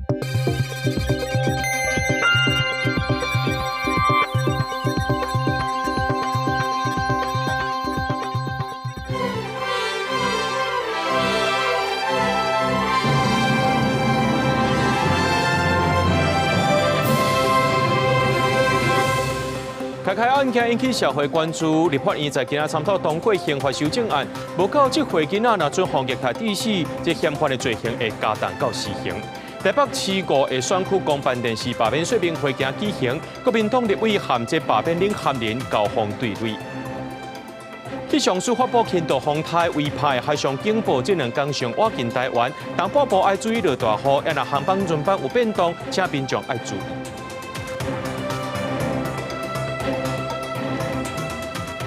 開開案件引起社會關注，立法院在今仔參討通過刑法修正案，無夠這歲囡仔若準予虐待致死，這嫌犯的罪行會加重到死刑。台北市五个選區公辦電視罷免說明會今舉行，國民黨立委和這罷免領銜人交鋒對壘。去上司發布輕度風颱違派海上警報，這兩工上倚近台灣，東半部愛注意落大雨，也若航班輪班有變動，請民眾愛注意。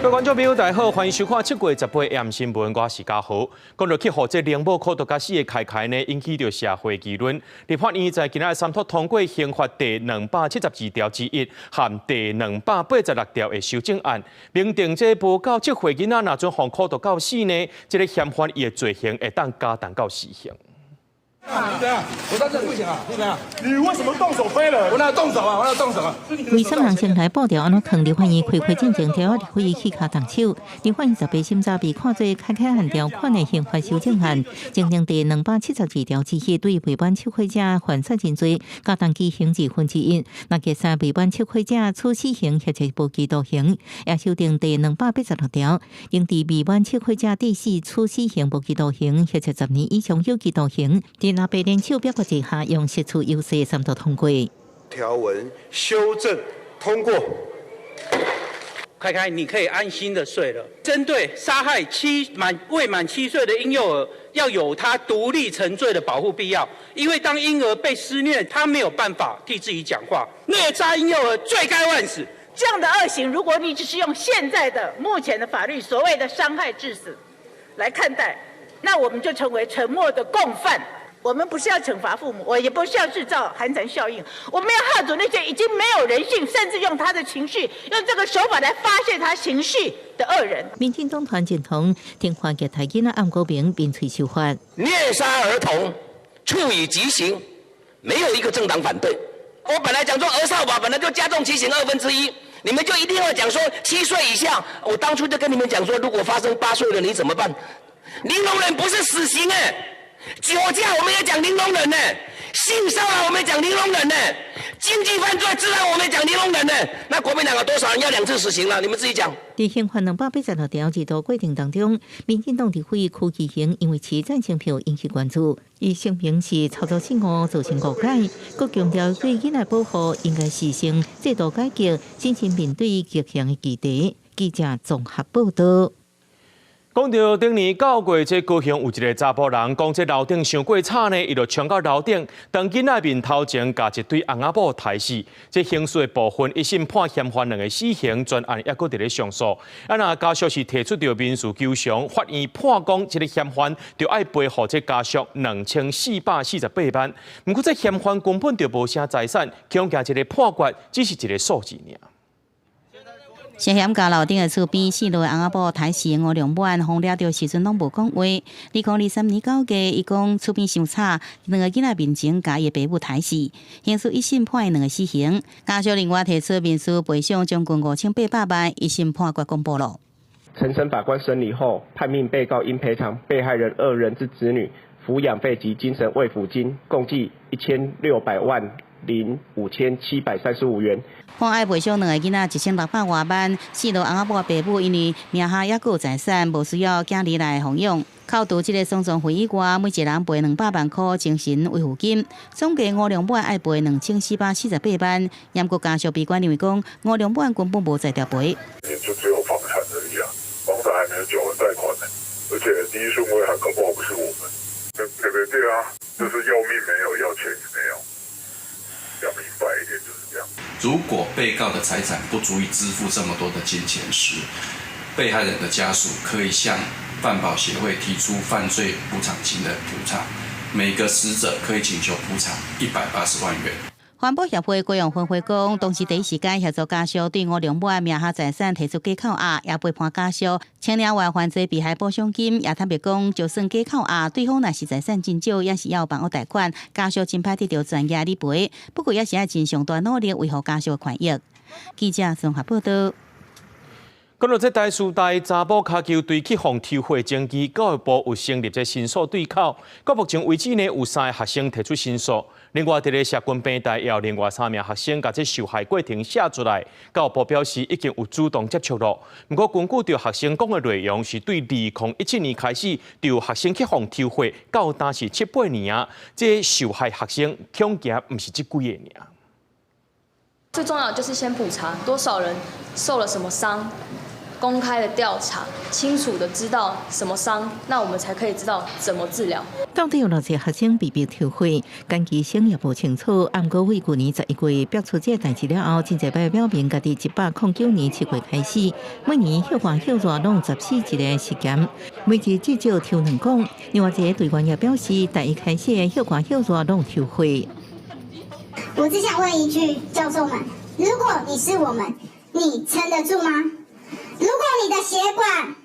各位觀眾朋友，大家好，歡迎收看7月18 AM 新聞，我是嘉豪。講到去予這奶母苦毒甲死的開開呢，引起著社會議論。立法院在今仔三讀通過刑法第272條之一和第286條的修正案，明定這無夠七歲囡仔若準予苦毒到死呢，這个嫌犯伊的罪行會當加重到死刑。你怎樣？我當時不行啊！你怎樣？你為什麼動手飛了？我哪有動手啊？我哪有動手啊？為什麼人先來報條按怎囥立法院開會進前，台灣立委去跤動手？立法院18審查被看做開開案條款的刑法修正案，增訂第272條之一，對未滿七歲者犯殺人罪，加重其刑1/2。若計算未滿七歲者處死刑或者無期徒刑，也修訂第286條，應佇未滿七歲者致死處死刑無期徒刑或者10年以上有期徒刑。伫藍白聯手表決之下，用實數優勢三讀通過。條文修正通過。開開，你可以安心的睡了。針對殺害未滿7歲的嬰幼兒，要有他獨立成罪的保護必要。因為當嬰兒被施虐，他沒有辦法替自己講話。虐殺嬰幼兒，罪該萬死。這樣的惡行，如果你只是用現在的目前的法律所謂的傷害致死來看待，那我們就成為沉默的共犯。我們不是要懲罰父母，我也不是要製造寒蟬效應，我們要嚇阻那些已經沒有人性，甚至用他的情緒，用這個手法來發洩他情緒的惡人。民進黨團認同，懲罰虐待囡仔按國民民粹修法，虐殺兒童處以極刑，沒有一個政黨反對。我本來講說兒少法本來就加重其刑1/2，你們就一定要講說7歲以下。我當初就跟你們講說，如果發生8歲的你怎麼辦？零容忍不是死刑欸。酒駕我們也講零容忍呢，性騷擾我們也講零容忍呢，經濟犯罪自然我們也講零容忍呢。那國民黨有多少人要兩次死刑了？你們自己講。佇刑法286條二度過程當中，民進黨立委柯啟賢因為持贊成票引起關注，伊聲明是操作失誤造成誤解，閣強調對囡仔保護應該實行制度改革，審慎面對極刑的議題。記者綜合報道。講到頂年9月，這高雄有一个查埔人，講這樓頂傷過吵呢，伊就衝到樓頂，當囡仔面頭前共一對翁仔某刣死。這刑事的部分一審判嫌犯兩个死刑，全案猶閣佇咧上訴。啊，若家屬是提出著民事求償，法院判講這个嫌犯著愛賠予這家屬2448萬。毋過這嫌犯根本就無啥財產，恐驚這个判決只是一个數字爾。涉嫌共樓頂的厝邊四樓的翁仔某刣死吳良滿，予掠著時陣攏無講話。2023年9月，伊講厝邊傷吵，兩個囡仔面前共伊的爸母刣死，刑事一審判伊兩个死刑。家屬另外提出民事賠償將近5800萬，一審判決公布了。承審法官審理後，判命被告應賠償被害人二人之子女撫養費及精神慰撫金，共計16,000,5735元。判愛賠償兩個囡仔1600外萬，四樓翁仔某的爸母因為名下猶閣有財產，無需要囝兒來奉養。扣除這个喪葬費以外，每一人賠200萬塊精神慰撫金，總計吳良滿愛賠2448萬。毋過家屬悲觀認為講，吳良滿根本無才調賠。也就只有房產而已啊，房產還沒有繳完貸款呢，而且第一順位還搞不好不是我們，對對對啊，就是要命沒有，要錢也沒有。講明白一點就是這樣。如果被告的財產不足以支付這麼多的金錢時，被害人的家屬可以向犯保協會提出犯罪補償金的補償，每個死者可以請求補償180萬元。環保協會高雄分會講，當時第一時間協助家屬對吳良滿名下財產提出假扣押，也陪伴家屬請領外犯罪被害補償金。也坦白講，就算假扣押，對方若是財產真少，也是要房屋貸款，家屬真歹得著專業理賠。不過也是愛盡上大努力維護家屬的權益。記者綜合報道。講到這台師大查某跤球隊去予抽血爭議，教育部有成立這申訴對口。到目前為止呢，有三个學生提出申訴。另外，佇咧社群平台也有另外三名學生共這受害過程寫出來。教育部表示已經有主動接觸囉。毋過根據著學生講的內容，是對2017年開始，就有學生去予抽血，到今是七八年啊。這受害學生恐驚毋是這幾個爾。最重要就是先普查多少人受了什麼傷。公開的調查，清楚的知道什麼傷，那我們才可以知道怎麼治療。到底有偌濟學生被逼抽血，甘其生也無清楚。毋過為舊年11月爆出這代誌了後，真濟擺表明家己109年7月開始，每年歇寒歇熱攏14一个時間，每日至少抽兩管。另外一個隊員也表示，大一開始歇寒歇熱攏抽血。我只想問一句，教授們，如果你是我們，你撐得住嗎？如果你的血管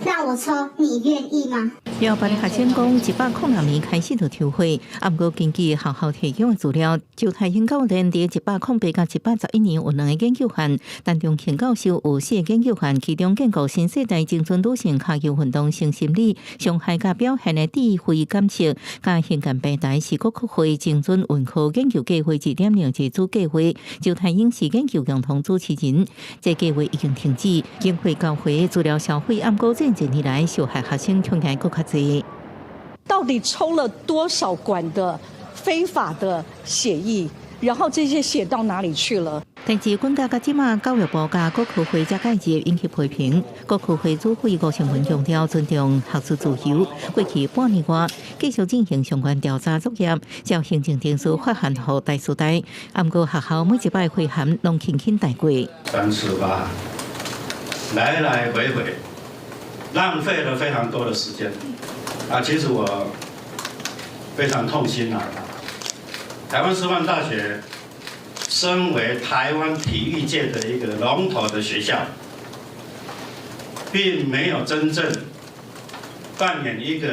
讓我抽，你願意嗎？有別个學生講，106年開始就抽血，毋過根據學校提供的資料，周泰興教練佇108到111年有兩個研究員，陳中慶教授有四個研究員，其中建構新世代青春女性跤球運動性心理傷害佮表現的智慧監測，佮興建平台是國科會精準文科研究計劃2.0這組計劃，周泰英是研究共同主持人，這計劃已經停止，經費交回資料銷毀，毋過這幾年來受害學生恐驚閣較濟。到底抽了多少管的非法的血液？然後這些血到哪裡去了？但是，管家佮這馬教育部佮國科會才介入引起批評。國科會主委吳勝文強調尊重學術自由。過去半年外，繼續進行相關調查作業，照行政程序發函予台師大。毋過學校每一擺回函攏輕輕帶過。 3次吧，來來回回，浪費了非常多的時間。啊，其實我非常痛心啊！台灣師範大學身為台灣體育界的一個龍頭的學校，並沒有真正扮演一個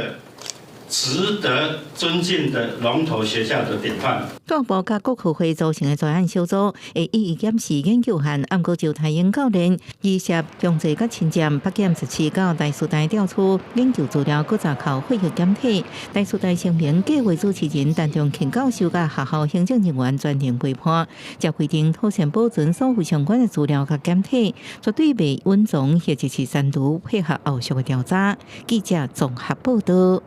值得尊敬的龍頭學校的典範。教育部佮國科會組成的專案小組會一一檢視研究案，毋過周泰英教練疑涉強制佮侵佔北檢17到台師大調取研究資料，閣查扣血液檢體。台師大聲明計劃主持人陳中慶教授佮學校行政人員全程陪伴，才規定妥善保存所有相關的資料佮檢體，絕對袂隱藏或者是刪除，配合後續的調查。記者綜合報道。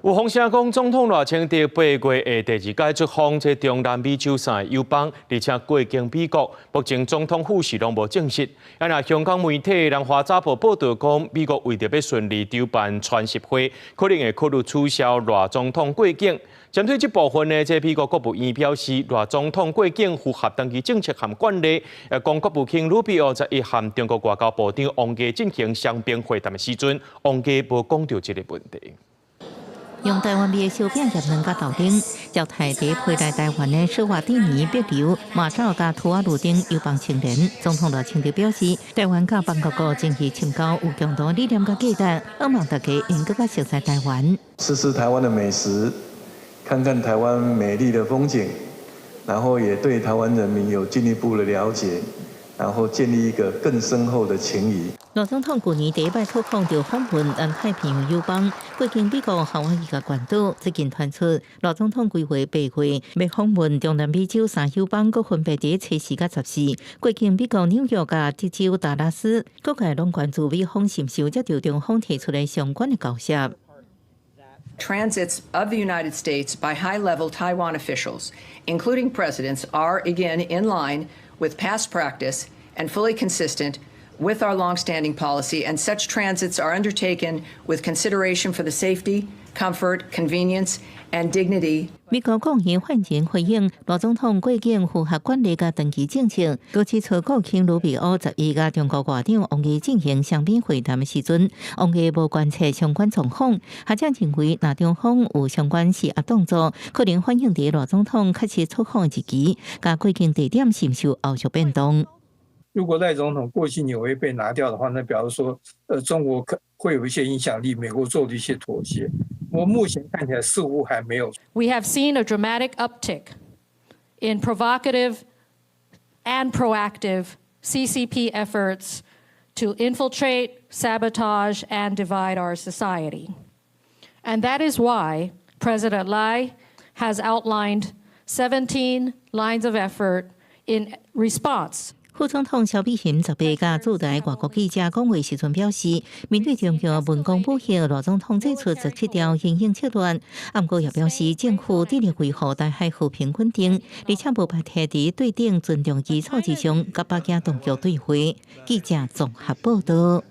有風聲講，總統賴清德8月會第二擺出訪這中南美洲三个友邦，而且過境美國。目前總統府是攏無證實。啊，若香港媒體南華早報報導講，美國為著欲順利籌辦川習會，可能會考慮取消賴總統過境。針對這部分呢，這美國國務院表示，賴總統過境符合當地政策和慣例。講國務卿魯比奧11和中國外交部長王毅進行雙邊會談的時陣，王毅無講著這个問題。用台灣味的燒餅鹹卵佮豆丁，招待佇飛來台灣的史瓦蒂尼、帛琉、馬紹佮吐瓦魯等友邦青年。總統賴清德表示，台灣佮邦交國情誼深厚，有共同理念佮價值，希望大家會閣較熟悉台灣。吃吃台灣的美食，看看台灣美麗的風景，然後也對台灣人民有進一步的了解，然後建立一個更深厚的情誼。賴總統舊年第一擺出訪就訪問南太平洋友邦，過境美國夏威夷佮關島。最近傳出賴總統規劃8月欲訪問中南美洲三友邦，閣分別佇初四佮14過境美國紐約佮德州達拉斯。各界攏關注美方是毋是有接著中方提出的相關的交涉。 Transits of the United States by high-level Taiwan officials, including presidents, are again in line with past practice and fully consistent with our longstanding policy, and such transits are undertaken with consideration for the safety Comfort, convenience, and dignity. 美國國務院發言人回應，賴總統過境符合慣例佮長期政策，閣指出國務卿魯比歐11佮中國外長王毅進行雙邊會談的時陣，王毅無關切相關狀況。學者認為，若中方有相關施壓動作，可能反映佇賴總統確實出訪的日期，佮過境地點是毋是有後續變動。如果賴總統過境紐約被拿掉的話，那表示說，中國可會有一些影響力，美國做了一些妥協。我目前看起來似乎還沒有。 We have seen a dramatic uptick in provocative and proactive CCP efforts to infiltrate, sabotage, and divide our society. And that is why President Lai has outlined 17 lines of effort in response. 副總統蕭美琴18共駐台外國記者講話時陣表示，面對中共文攻武嚇，賴總統祭出17條因應策略。毋過也表示，政府致力維護台海和平穩定，而且無排除佇對等尊重基礎之上，佮北京當局對話。記者綜合報道。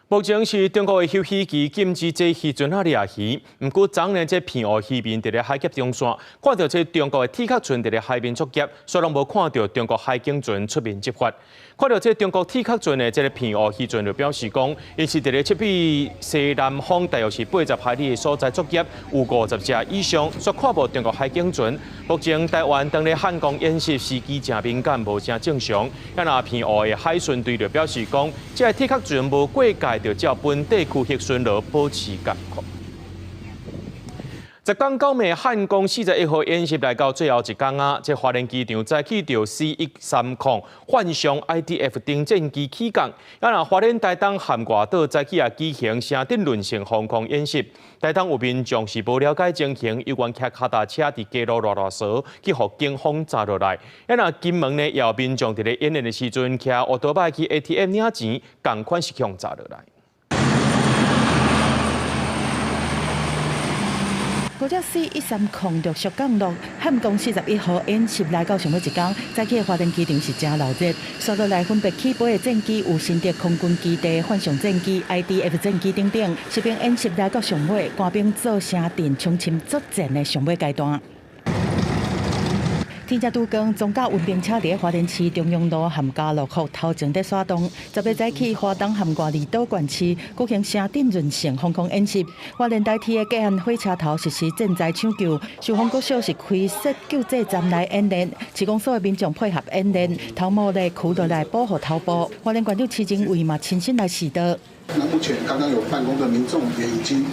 目前是中國的休漁期禁止這漁船仔掠魚，毋過昨昏這澎湖漁民佇咧海峽中線，看著這中國的鐵殼船佇咧海面作業，煞攏無看著中國海警船出面執法。看著這中國鐵殼船的這个澎湖漁船就表示講，𪜶是佇咧七米西南方大約是80海里的所在作業，有50隻以上，煞看無中國海警船。目前台灣當咧漢光演習時機誠敏感，無誠正常。啊若澎湖的海巡隊就表示講，這个鐵殼船無過界，就照本地區域巡邏保持監控。10工9暝漢光41號演習來到最後一工啊！這花蓮機場早起著 C-130 幻象 IDF 偵戰機起降，啊若花蓮台東和外島早起也舉行城鎮韌性防空演習。台東有民眾是無了解情形，猶原騎跤踏車佇街路賴賴趖，去予警方查落來。啊若金門呢，也有民眾佇咧演練的時陣，騎烏托邦去 ATM 領錢，仝款是予查落來。國家 C-130陸續降落，漢光41號演習來到上尾一工，早起的花蓮機場是誠鬧熱。紲落來分別起飛的戰機有新竹空軍基地幻象戰機、IDF 戰機等等。實兵演習來到上尾，官兵做城鎮衝深作戰的上尾階段。天才拄光，裝甲運兵車佇花蓮市中央路和家樂福頭前佇徙動。10日早起，花東和外離島縣市舉行城鎮韌性防空演習。花蓮台鐵的隔岸火車頭實施戰災搶救，壽豐國小是開設救濟站來演練，市公所的民眾配合演練，頭毛咧箍落來保護頭部。花蓮縣長徐榛蔚嘛親身來視導。那目前剛剛有辦公的民眾也已經，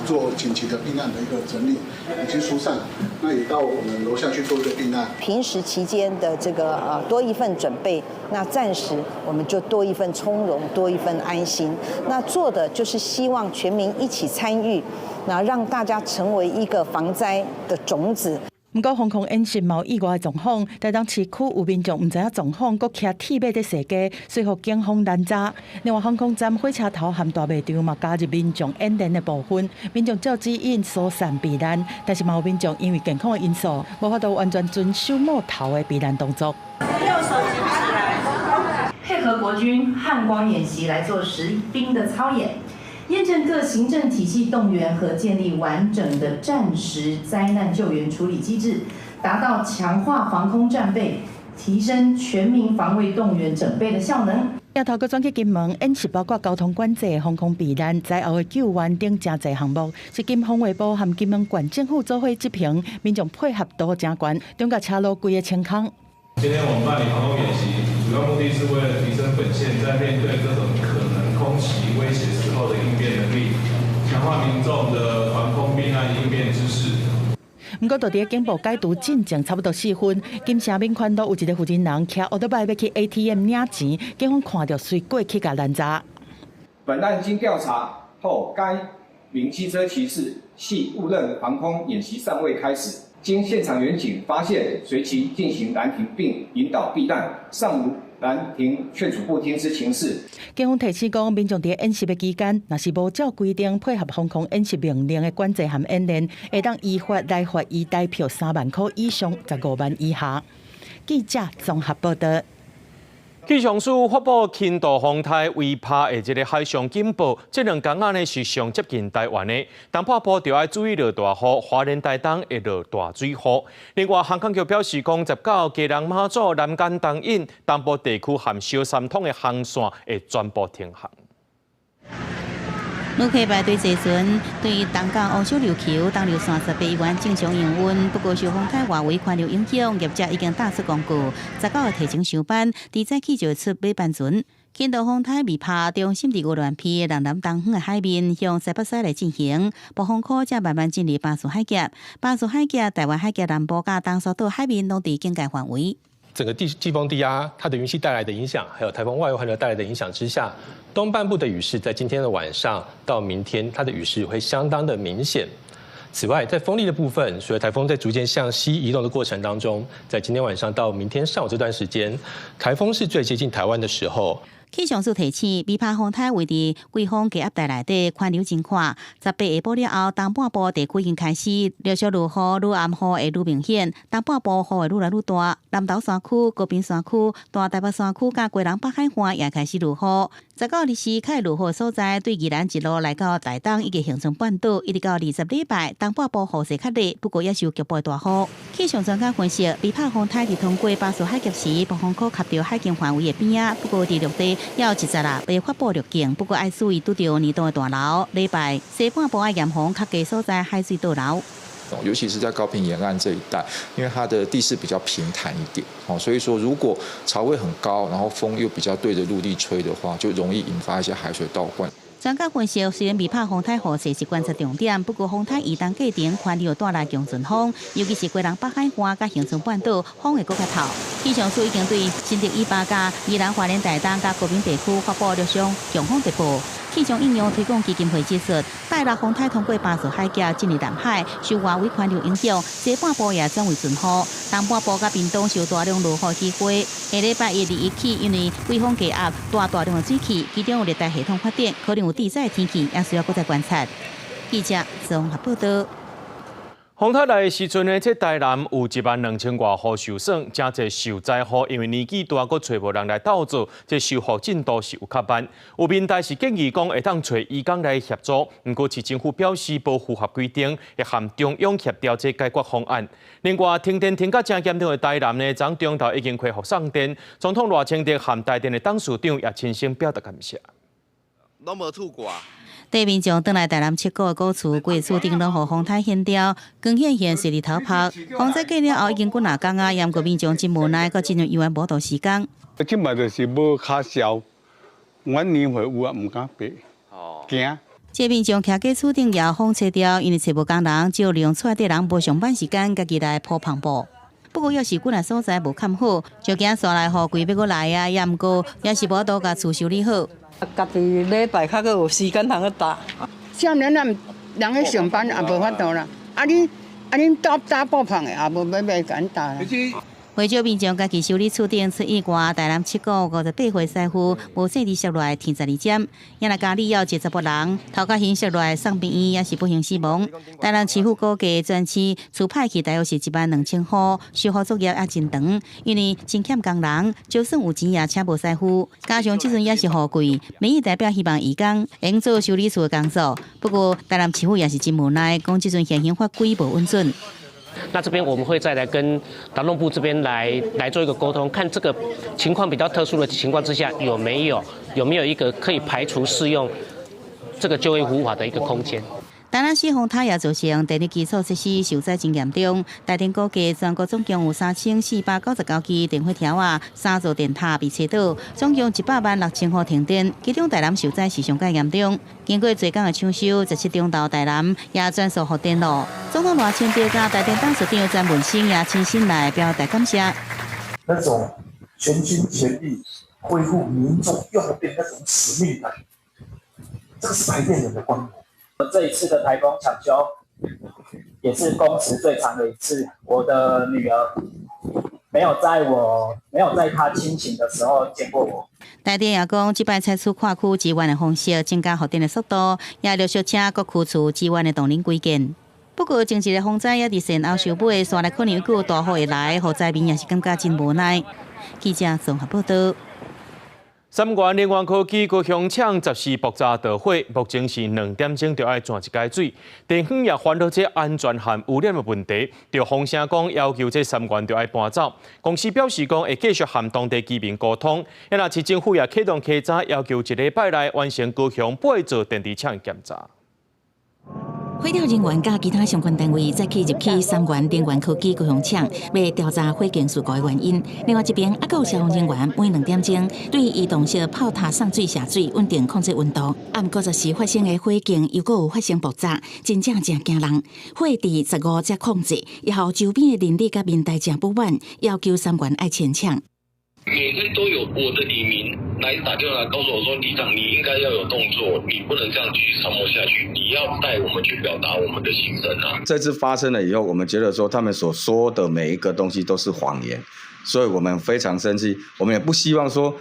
做緊急的避難的一個整理，已經疏散，那也到我們樓下去做一個避難。平時期間的這個多一份準備，那暫時我們就多一份從容，多一份安心。那做的就是希望全民一起參與，那讓大家成為一個防災的種子。毋過防空演習嘛有意外的狀況，台東市區有民眾毋知影狀況，閣騎鐵馬佇踅街，隨予警方攔查。另外，防空站火車頭和大賣場嘛加入民眾演練的部分，民眾照指引疏散避難，但是嘛有民眾因為健康的因素，無法度完全遵守帽頭的避難動作。右手舉起來，配合國軍漢光演習來做實兵的操演。驗證各行政體系動員和建立完整的戰時災難救援處理機制，達到強化防空戰備、提升全民防衛動員準備的效能。鏡頭閣轉去金門，演習包括交通管制、防空避難、災後的救援等誠濟項目，是金防衛部和金門縣政府做伙執行，民眾配合度誠懸，中共車路規个清空。今天我們辦理防空演習，主要目的是為了提升本縣在面對各種可能空襲威脅時候的應變能力，強化民眾的防空避難應變知識。毋過，佇警報解除進前差不多4分，金城民權路有一個負責人騎烏托邦欲去 ATM 領錢，警方看著隨過去共攔查。本案經調查後，該名機車騎士係誤認防空演習尚未開始，經現場員警發現，隨即進行攔停並引導避難，尚無攔停勸阻不聽之情事。警方提醒講，民眾佇演習的期間，若是無照規定配合防空演習命令的管制和演練，會當依法來罰伊台票3萬箍以上15萬以下。記者綜合報道。氣象署發布輕度風颱威帕的這个海上警報，這兩工仔呢是上接近台灣的，東半部就愛注意落大雨，花蓮台東會落大水雨。另外，航空局表示講，19基隆媽祖南竿東引東部地區和小三通的航線會全部停航。旅客排隊坐船，對東港烏小琉球東琉線18億元正常營運，不過受風颱外圍環流影響，業者已經打出公告，19號提前收班，佇早起就會出尾班船。輕度風颱未拍，中心佇鵝鑾鼻南南東方的海面向西北西來進行，暴風區才慢慢進入巴士海峽，巴士海峽、台灣海峽南部佮東沙島海面攏佇警戒範圍。整個季風低壓，它的雲系帶來的影響，還有颱風外圍環流帶來的影響之下，東半部的雨勢在今天的晚上到明天，它的雨勢會相當的明顯。此外，在風力的部分，隨著颱風在逐漸向西移動的過程當中，在今天晚上到明天上午這段時間，颱風是最接近台灣的時候。氣象署提醒，微帕風颱位佇季風低壓帶內底，環流真闊。18下晡了後，東半部地區已經開始陸續落雨，愈暗雨會愈明顯。東半部雨會愈來愈大，南投山區、高屏山區、大台北山區佮基隆北海岸也開始落雨。19日時開落雨所在，對宜蘭一路來到台東以及恆春半島，一直到20禮拜，東半部雨勢較熱，不過也是有局部大雨。氣象專家分析，微帕風颱佇通過巴士海峽時，暴風區及著海境範圍的邊仔，不過佇陸地也有一節啦，未發布預警，不過愛注意拄著年度的大流。禮拜西半部愛嚴防較低所在海水倒流。尤其是在高屏沿岸這一帶，因為它的地勢比較平坦一點，所以說如果潮位很高，然後風又比較對着陸地吹的話，就容易引發一些海水倒灌。專家分析，雖然未拍風颱雨勢是觀察重點，不過風颱移動過程環流帶來強陣風，尤其是基隆北海岸佮恆春半島，風會閣較透。氣象署已經對新竹以北佮宜蘭花蓮台東佮高屏地區發布陸上強風特報。氣象應用推廣基金會指出，拜六風颱通過巴士海峽進入南海，受外圍環流影響，西半部也轉為陣雨，東半部佮屏東受大量落雨機會。下禮拜一、二一起，因為季風低壓帶大量的水汽，其中有熱帶系統發展，可能有地災天氣，也需要閣再觀察。記者綜合報道。風颱來的時陣呢，這台南有1萬2千外戶受損，誠濟受災戶因為年紀大，閣揣無人來鬥做，這修復進度是有較慢。有民代是建議講會當揣移工來協助，毋過市政府表示無符合規定，會和中央協調這解決方案。另外，停電停甲誠嚴重的台南呢，昨中晝已經恢復送電，總統賴清德和台電的董事長也親身表達感謝。攏無厝掛。對民眾轉來台南七股的古厝，規厝頂攏予風颱掀掉，光顯現雪裡頭曝。風災過了後，已經幾若工啊，猶閣民眾真無奈，閣進入猶原無度時間。這擺就是無跤潲，阮年歲有啊，毋敢爬，驚。這民眾徛在厝頂搖風吹掉，因為揣無工人，只有利用厝內底人無上班時間，家己來鋪帆布。不過，抑是幾若所在無崁好，就驚紲來雨季欲閣來啊，猶毋過也是無法度共厝修理好。家己禮拜較閣有時間通去搭。少年仔人去上班也無法度啦，啊你啊恁搭搭布棚的也無欲欲共搭啦。袂少民眾家己修理厝頂出意外，台南七股58歲師傅無細膩摔落來天12針，也若家裡有一個查埔人頭殼興摔落來送病院，也是不幸死亡。台南市府估計全市厝歹去大約是1萬2千戶，修復作業也真長，因為真欠工人，就算有錢也請無師傅。加上這陣也是雨季，民意代表希望移工會用做修理厝的工作。不過台南市府也是真無奈，講這陣現行法規無穩準。那這邊我們會再來跟勞動部這邊來做一個溝通，看這個情況比較特殊的情況之下，有沒有一個可以排除適用這個就業服務法的一個空間。台南市風颱也造成電力基礎設施受災真嚴重。台電估計全國總共有3499支電火柱仔，三座電塔被吹倒，總共100萬6千戶停電。其中台南受災是上蓋嚴重。經過濟工的搶修，17中晝台南也全數復電咯。總統賴清德佮台電董事長詹文生也親身來表達感謝。那種全心全意恢復民眾用電那種使命感，這個是台電人的光榮。這一次的颱風搶修，也是工時最長的一次。我的女兒沒有在她清醒的時候見過我。台電也講，這擺採取跨區支援的方式，增加復電的速度，也陸續請各區處支援的動能規建。不過，前一个風災也佇善後收尾，紲來可能有閣大雨會來，予災民也是感覺真無奈。記者綜合報道。三元能源科技高雄廠十四爆炸著火，目前是2點鐘就愛轉一擺水。地方也煩惱這安全和污染的問題，就風聲講要求這三元就愛搬走。公司表示講會繼續和當地居民溝通。啊，市政府也啟動稽查，要求一禮拜內完成高雄八座電池廠檢查。火調人員佮其他相關單位早起入去三元能源科技高雄廠，欲調查火警事故的原因。另外一邊，猶閣有消防人員每2點鐘對移動式炮塔送水射水，穩定控制溫度。啊，毋過14發生的火警又閣有發生爆炸，真正誠驚人。火佇15才控制，以後周邊的鄰里佮民代誠不滿，要求三元愛遷廠。每天都有我的里民來打電話來告訴我說，里長你應該要有動作，你不能這樣繼續沉默下去，你要帶我們去表達我們的心聲啊。這次發生了以後，我們覺得說他們所說的每一個東西都是謊言，所以我們非常生氣。我們也不希望說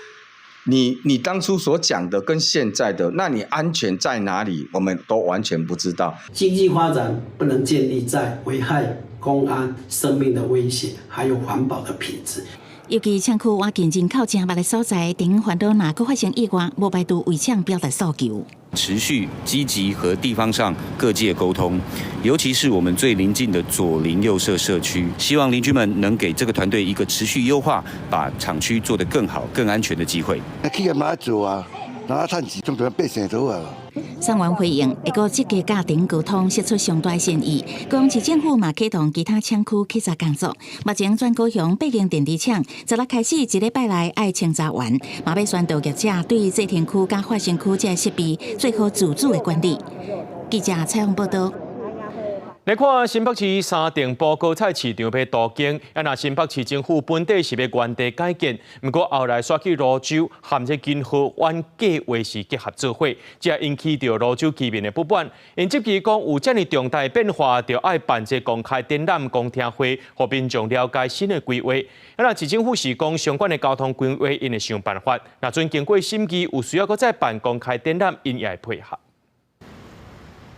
你當初所講的跟現在的，那你安全在哪裡？我們都完全不知道。經濟發展不能建立在危害公安、生命的威脅，還有環保的品質。尤其廠區倚近人口誠密的所在，頂煩惱若閣發生意外，無排除違廠表達訴求。持續積極和地方上各界溝通，尤其是我們最鄰近的左鄰右舍社區，希望鄰居們能給這個團隊一個持續優化，把廠區做得更好、更安全的機會。企業嘛做啊，拿趁錢，總歸百姓做啊。三元回應，會閣積極佮頂溝通，釋出上大善意。高雄市政府嘛啟動其他廠區稽查工作。目前全高雄八間電池廠，十六開始一禮拜內愛清查完，嘛欲宣導業者對製程區佮化成區這設備做好自主的管理。記者採訪報導。來看新北市三重埔果菜市場欲都更，啊若新北市政府本底是欲原地改建，毋過後來煞去蘆洲和這金河灣計畫是結合做伙，這引起著蘆洲居民的不滿。𪜶質疑講有遮爾重大的變化，就愛辦這公開展覽、公聽會，予民眾了解新的規劃。啊若市政府是講相關的交通規劃，𪜶會想辦法。若準經過審議，有需要閣再辦公開展覽，𪜶也會配合。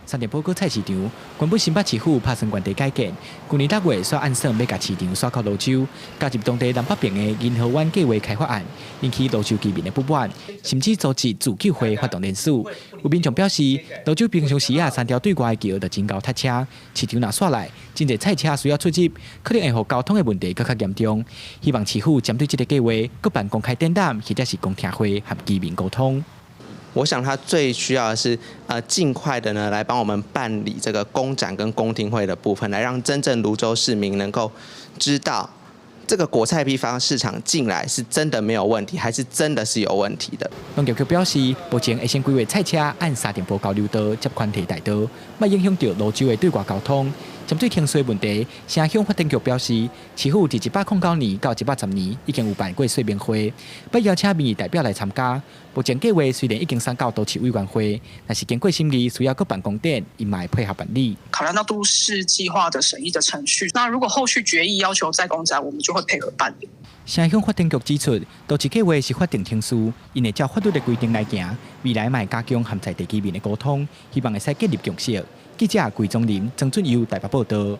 三重埔果菜市場原本新北市府拍算原地改建，舊年6月煞按算欲共市場徙到蘆洲，加入當地南北爿的銀河灣計畫開發案，引起蘆洲居民的不滿，甚至組織自救會發動聯署。有民眾表示，蘆洲平常時啊，三條對外的橋就真𠢕塞車，市場若徙來，真濟菜車需要出入，可能會予交通的問題閣較嚴重。希望市府針對這个計畫，閣辦公開展覽或者是公聽會，和居民溝通。我想他最需要的是，盡快的呢，來幫我們辦理這個公展跟公聽會的部分，來讓真正蘆洲市民能夠知道，這個果菜批發市場進來是真的沒有問題，還是真的是有問題的。農業局表示，目前會先規劃菜車按三重埔交流道接寬體大道，莫影響著蘆洲的對外交通。針對停水問題，城鄉發展局表示，市府佇109年到110年已經有辦過說明會，欲邀請民意代表來參加。目前計畫雖然已經送到都市委員會，但是經過審議，需要閣辦公展，𪜶嘛會配合辦理。考量到都市計劃的審議的程序，那如果後續決議要求再公展，我們就會配合辦理。城鄉發展局指出，都市計畫是法定程序，𪜶會照法律的規定來行，未來嘛會加強和在地居民的溝通，希望會使建立共識。記者桂宗林、曾俊佑台北報導。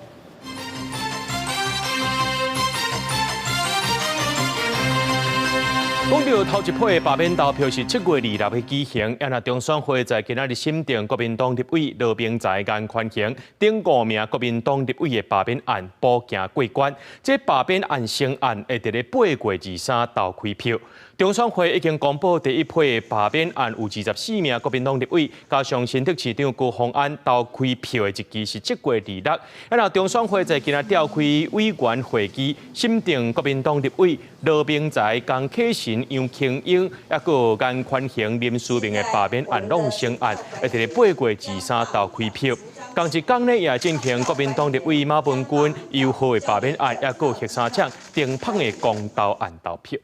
講到頭一批的罷免投票是7月26日舉行，啊，若中選會在今仔日審定國民黨立委羅明才、顏寬恆等5名國民黨立委的罷免案補行過關。這罷免案成案會佇咧8月23投開票。中選會已經公布第一批的罷免案有24名國民黨立委，加上新竹市長高虹安投開票的日期是7月26。啊，若中選會在今仔召開委員會議，審定國民黨立委羅明才、江啟臣、楊瓊英，抑閣顏寬恆、林思明的罷免案攏成案，會佇咧8月23投開票。同一工呢，也進行國民黨立委馬文君、游浩的罷免案，抑閣核三廠丁芳的公投案投票。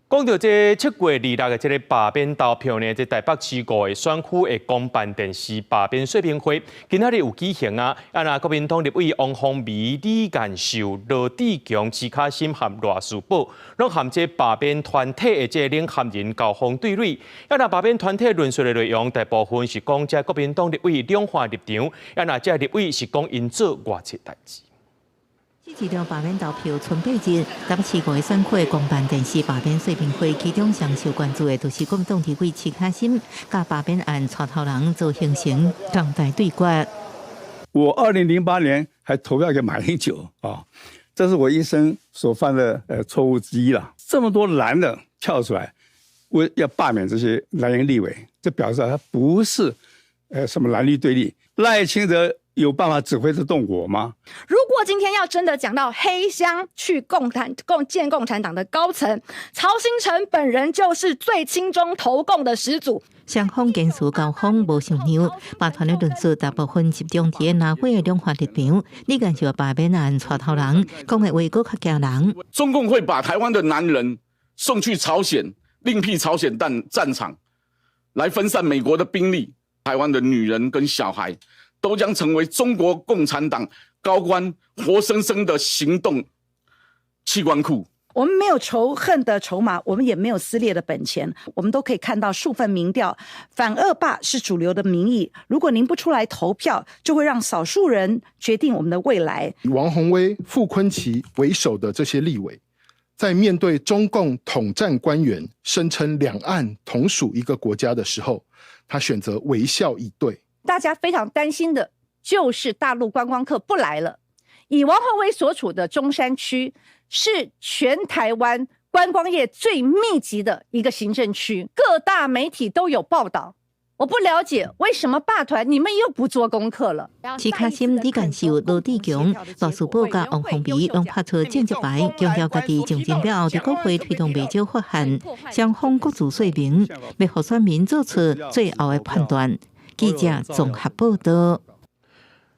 講到這7月26的這个罷免投票呢，這台北市5个選區的公辦電視罷免說明會，今仔日有舉行啊。啊，若國民黨立委王鴻薇、李彥秀、羅智強、徐卡心和賴士葆，攏和這罷免團體的這領銜人交鋒對壘。啊，若罷免團體論述的內容，大部分是講這國民黨立委兩岸立場，啊，若這立委是講𪜶做外切代誌。這場罷免投票春八日，台北市五个選區公辦電視罷免說明會，其中上受關注的就是國民黨立委徐巧芯，佮罷免案帶頭人鄒幸成港台對決。我2008年還投票給馬英九啊，這是我一生所犯的錯誤之一啦。這麼多藍的跳出來，為要罷免這些藍營立委，這表示他不是什麼藍綠對立。賴清德有辦法指揮得動我嗎？如果今天要真的講到黑箱去共產共見共產黨的高層，曹興誠本人就是最親中投共的始祖。雙方言辭交鋒無相讓，罷團的論述大部分集中佇藍白的兩岸立場。李幹就罷免案帶頭人，講的話閣較驚人。中共會把台灣的男人送去朝鮮，另闢朝鮮戰場，來分散美國的兵力。台灣的女人跟小孩都將成為中國共產黨高官活生生的行動器官庫。我們沒有仇恨的籌碼，我們也沒有撕裂的本錢，我們都可以看到數份民調，反惡霸是主流的民意。如果您不出來投票，就會讓少數人決定我們的未來。以王鴻薇、傅崐萁為首的這些立委，在面對中共統戰官員聲稱兩岸同屬一個國家的時候，他選擇微笑以對。大家非常擔心的就是大陸觀光客不來了。以王鴻薇所處的中山區是全台灣觀光業最密集的一個行政區，各大媒體都有報道。我不了解為什麼罷團你們又不做功課了。徐巧芯、李幹秀、羅智強、賴士葆佮王鴻薇攏拍出政治牌，強調家己上任了後，佇國會推動袂少法案，雙方各自說明，欲予選民做出最後的判斷。記者綜合報道。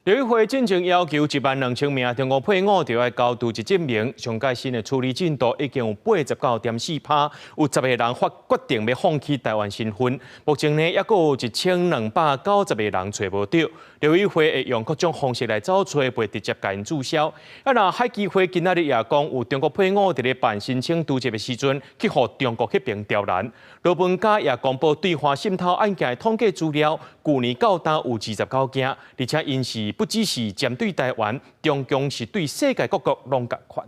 陸委會進前要求1萬2千名中國配偶著愛交佇籍證明，上蓋新的處理進度已經有89.4%，有10個人發決定欲放棄台灣身份。目前呢，猶閣有1290個人揣無著。陸委會會用各種方式來找揣，袂直接共𪜶註銷。啊，若海基會今仔日也講，有中國配偶佇咧辦申請佇籍的時陣，去予中國彼爿刁難。羅文嘉也公布對華滲透案件的統計資料，舊年到今有29件，而且𪜶是不只是針對台灣，中共是對世界各國攏仝款。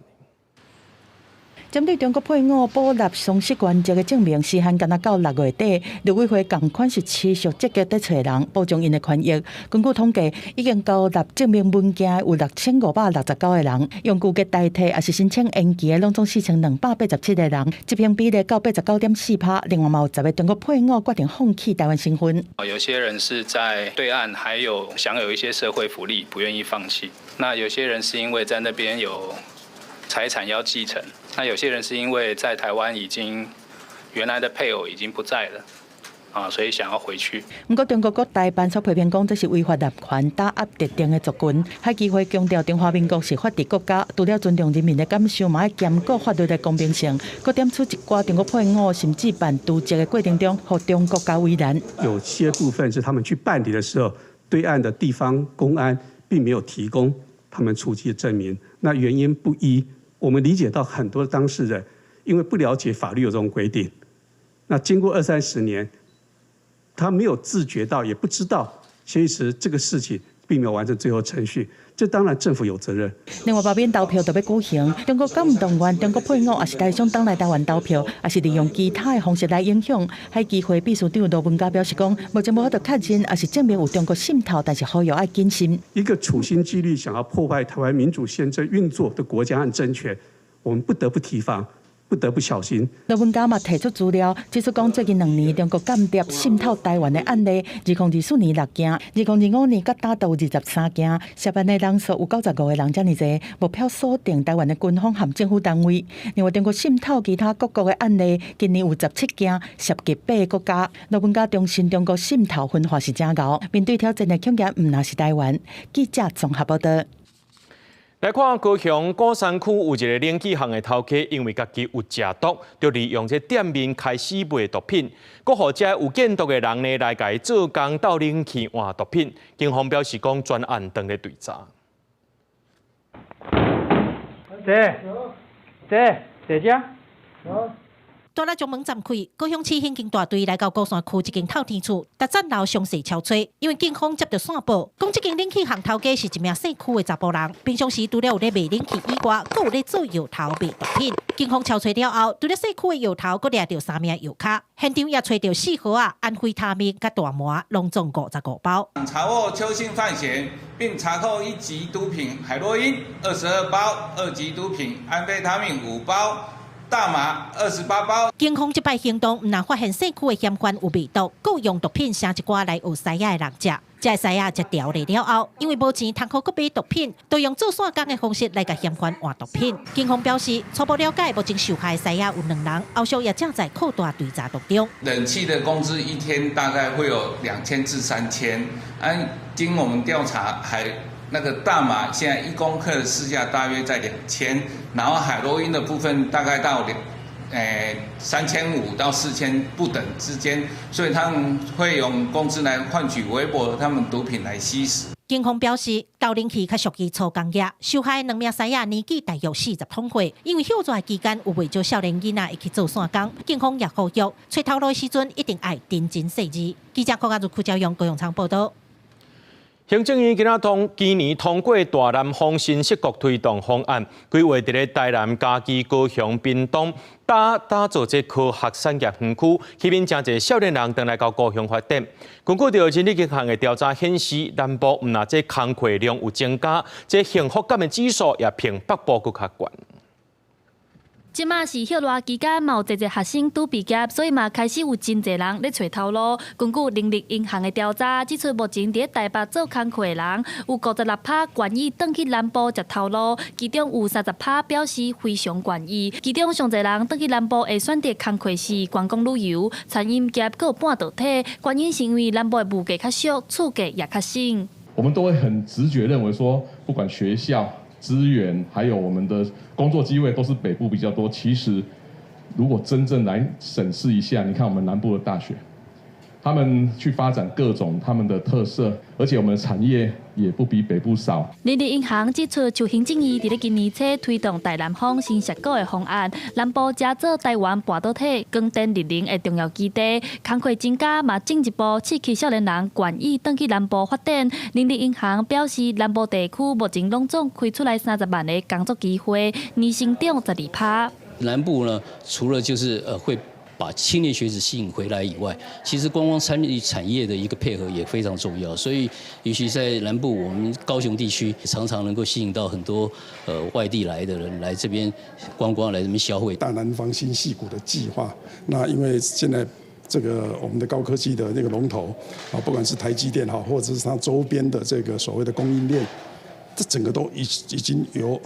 針對中國配偶補納喪失原籍的證明時限，干焦到6月底，陸委會仝款是持續積極佇揣人，保障𪜶的權益。根據統計，已經交納證明文件有6569個人，用舊籍代替，抑是申請延期的，攏總4287個人，執行比例到89.4%。另外嘛有10個中國配偶決定放棄台灣身份。有些人是在對岸還有享有一些社會福利，不願意放棄。那有些人是因為在那邊有財產要繼承，那有些人是因為在台灣已經原來的配偶已經不在了，啊，所以想要回去。毋過中國國台辦所批評講，這是違法濫權打壓特定的族群。海基會強調，中華民國是法治國家，除了尊重人民的感受，嘛愛兼顧法律的公平性。閣點出一寡中國配偶甚至辦佇籍的過程中，予中國共為難。有些部分是他們去辦理的時候，對岸的地方公安並沒有提供他們出籍的證明，那原因不一。我們理解到很多當事人因為不了解法律有這種規定，那經過二三十年，他沒有自覺到，也不知道，其實這個事情並沒有完成最後程序。這當然政府有責任。另外，罷免投票就欲舉行，中國敢毋動員中國配偶，抑是台商轉來台灣投票，抑是利用其他的方式來影響。海基會秘書長羅文嘉表示講，目前無法度確認，抑是證明有中國滲透，但是呼籲愛謹慎。一個處心積慮想要破壞台灣民主憲政運作的國家和政權，我們不得不提防。不得不小心。羅文嘉嘛提出資料，指出講最近2年中國間諜滲透台灣的案例，2024年6件，2025年佮今都有23件，涉案的人數有95個人遮爾濟，目標鎖定台灣的軍方和政府單位。另外，中國滲透其他各國的案例，今年有17件，涉及8個國家。羅文嘉重申，中國滲透分化是誠𠢕，面對挑戰的恐驚毋但是台灣。記者綜合報道。來看高雄鼓山區有一个冷氣行的頭家，因為家己有食毒，就利用這店面開始賣毒品，閣予遮有見毒的人呢來共伊做工鬥冷氣換毒品。警方表示講專案正咧追查。姐，姐，姐姐。大力將門暫開，高雄市刑警大隊來到鼓山區一間透天厝，逐層樓詳細搜查，因為警方接到線報，講這間冷氣行頭家是一名姓區的查埔人，平常時除了有咧賣冷氣以外，閣有咧做藥頭賣毒品。警方搜查了後，除了姓區的藥頭，閣掠著三名藥咖，現場也揣著四盒仔安非他命佮大麻，攏總55包。查獲邱姓犯嫌，並查扣一級毒品海洛因22包，二級毒品安非他命5包，大麻28包。警方這擺行動，毋但發現社區的嫌犯有賣毒，閣有用毒品寫一寡來學師仔的人食。這个師仔食著了後，因為無錢通予閣買毒品，就用做散工的方式來共嫌犯換毒品。警方表示，初步了解，目前受害的師仔有兩人，後續也正在擴大追查當中。冷氣的工資一天大概會有2000至3000，按經我們調查，還那個大麻現在1公克的市價大約在2000，然後海洛因的部分大概到3500到4000不等之間，所以他們會用工資來換取微薄他們毒品來吸食。警方表示，鬥冷氣較屬於粗工業，受害兩名師仔年紀大約40通歲，因為休熱期間有袂少少年囡仔會去做散工，警方也呼籲，揣頭路的時陣一定愛認真細緻。記者郭家如、柯昭陽、高永昌報道。行政院今年通過大南方新矽谷推動方案，規劃佇咧台南、嘉義、高雄、屏東打造這科學產業園區，吸引誠濟少年人轉來到高雄發展。根據著人力銀行的調查顯示，南部毋但這工課量有增加，這幸福感的指數也比北部閣較懸。這馬是歇熱期間，嘛有濟濟學生拄畢業，所以嘛開始有真濟人咧揣頭路。根據人力銀行的調查，指出目前佇台北做工課的人，有56趴願意轉去南部食頭路，其中有30趴表示非常願意。其中上濟人轉去南部會選擇工課是觀光旅遊、餐飲業，閣有半導體。原因是因為南部的物價較俗，厝價也較省。我們都會很直覺認為說，不管學校資源，還有我們的工作機會，都是北部比較多。其實，如果真正來審視一下，你看我們南部的大學，他們去發展各種他們的特色，而且我們的產業也不比北部少。人力銀行指出，就行政院佇咧今年初推動大南方新矽谷的方案，南部成做台灣半導體、光電綠能的重要基地，工課增加嘛進一步刺激少年人願意轉去南部發展。人力銀行表示，南部地區目前攏總開出來30萬个工作機會，年成長12趴。南部呢，除了就是會把青年學子吸引回來以外，其實觀光參與產業的一個配合也非常重要。所以，尤其在南部，我們高雄地區常常能夠吸引到很多外地來的人來這邊觀光，來這邊消費。大南方新矽谷的計劃，那因為現在這個我們的高科技的那個龍頭啊，不管是台積電哈，或者是它周邊的這個所謂的供應鏈，這整個都已經由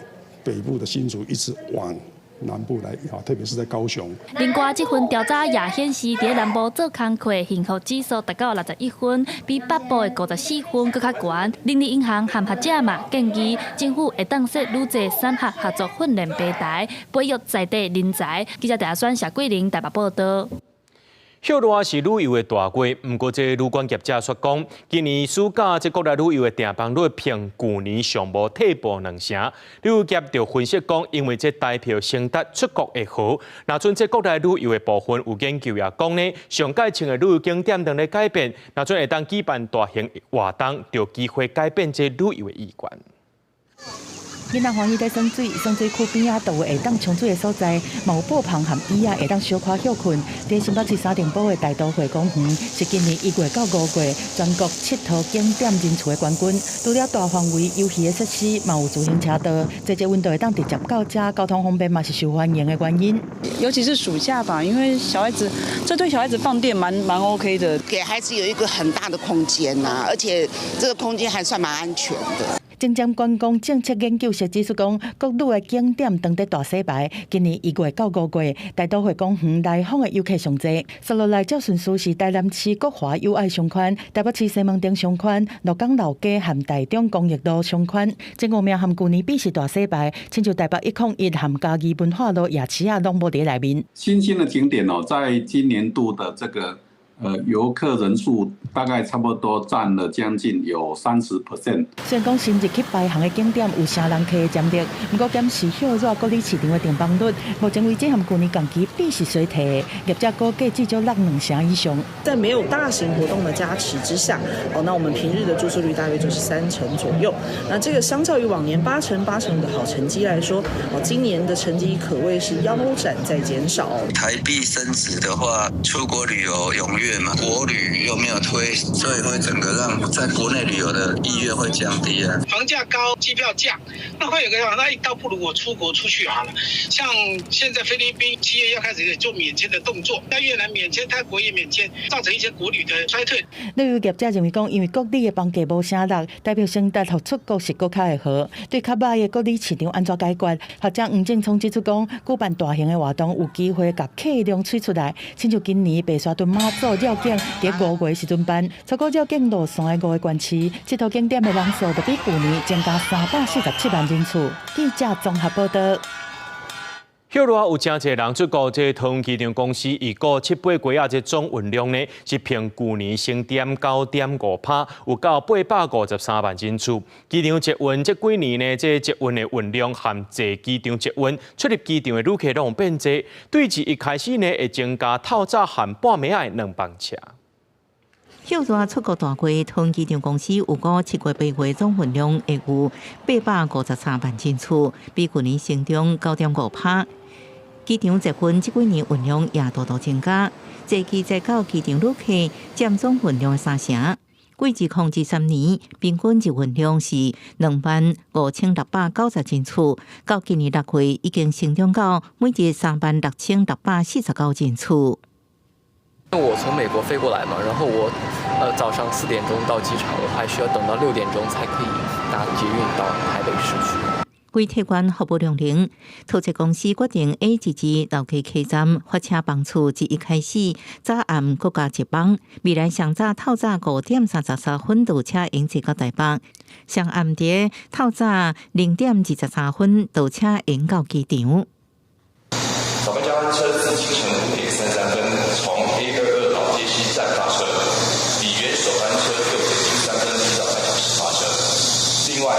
北部的新竹一直往南部來啊，特別是在高雄。另外，這份調查也顯示，佇南部做工課幸福指數達到61分，比北部的54分閣較懸。人力銀行和學者嘛建議，政府會當設愈濟產學合作訓練平台，培育在地人才。記者鄭選謝桂玲台北報道。歇熱是旅遊的大月，毋過這旅館業者說講，今年暑假這國內旅遊的訂房率比舊年上無退步兩成。旅遊業就分析講，因為這台票成達出國會好，若準這國內旅遊的部分有研究也講呢，上蓋穿的旅遊景點正咧改變，若準會當舉辦大型活動，就有機會改變這旅遊的意願。囡仔歡喜佇耍水，耍水區邊仔都有會當沖水的所在，嘛有布棚和椅仔會當小可歇睏。佇新北市三重埔的大都會公園，是今年1月到5月全國𨑨迌景點人次的冠軍。除了大範圍遊戲的設施，嘛有自行車道，坐捷運就會當直接到遮，交通方便嘛是受歡迎的原因。尤其是暑假吧，因為小孩子，這對小孩子放電蠻 OK 的，給孩子有一個很大的空間吶，而且這個空間還算蠻安全的。前瞻觀光政策研究室指出講，國旅的景點當佇大洗牌，今年1月到5月，大都會公園來訪的遊客上濟。紲落來照順序是台南市國華友愛商圈、台北市西門町商圈、鹿港老街和台中工業路商圈。前五名和舊年比是大洗牌，親像台北101和嘉義文化路夜市仔攏無佇內面。新興的景點哦，在今年度的這個遊客人數大概差不多佔了將近有30%。雖然講新日去排行的景點有啥人客的潛力，毋過檢視歇熱國旅市場的訂房率，目前為止和舊年同期比是衰退，業者估計至少落兩成以上。在沒有大型活動的加持之下，哦，那我們平日的住宿率大約就是3成左右。那這個相較於往年8成、8成5的好成績來說，哦，今年的成績可謂是腰斬在減少。台幣升值的話，出國旅遊踴躍嘛，國旅又沒有推，所以會整個讓在國內旅遊的意願會降低啊。房價高，機票降，那會有個想，那倒不如我出國出去好了。像現在菲律賓7月要開始做免簽的動作，在越南免簽，泰國也免簽，造成一些國旅的衰退。旅遊業者認為講，因為國旅的房價無啥落，代表承擔予出國是閣較會好。對較䆀的國旅市場按怎解決？學者黃正聰指出講，舉辦大型的活動有機會共客量催出來，親像今年白沙屯媽祖繞境佇5月時陣辦，出國繞境路線的5個縣市，這套景點的人數就比舊年增加347萬人次。記者綜合報道。歇熱有誠濟人出國，這桃園機場公司預估七八月仔這總運量呢，是比舊年成長9.5%，有到853萬人次。機場捷運這幾年呢，這捷運的運量和坐機場捷運出入機場的旅客攏有變濟，對自一開始呢，會增加透早和半暝仔的兩班車。歇熱出國大季，桃園機場公司預估7月、8月總運量會有853萬人次，比舊年成長9.5%。機場捷運這幾年運量也大度增加，坐機載到機場旅客佔總運量的3成。過2023年平均日運量是25,690人次，到今年6月已經成長到每日36,649人次。我從美國飛過來嘛，然後我早上4點鐘到機場，我還需要等到6點鐘才可以搭捷運到台北市區。為提懸服務量能，桃捷公司決定 A22老街客站發車班次自一開始，早暗閣加一班，未來上早透早5點33分到車營運到台北，上暗佇透早0點23分到車營到機場。早班加班車自清晨5點33分從 A22老街西站發車，比原首班車6點03分提早半小時發車。另外，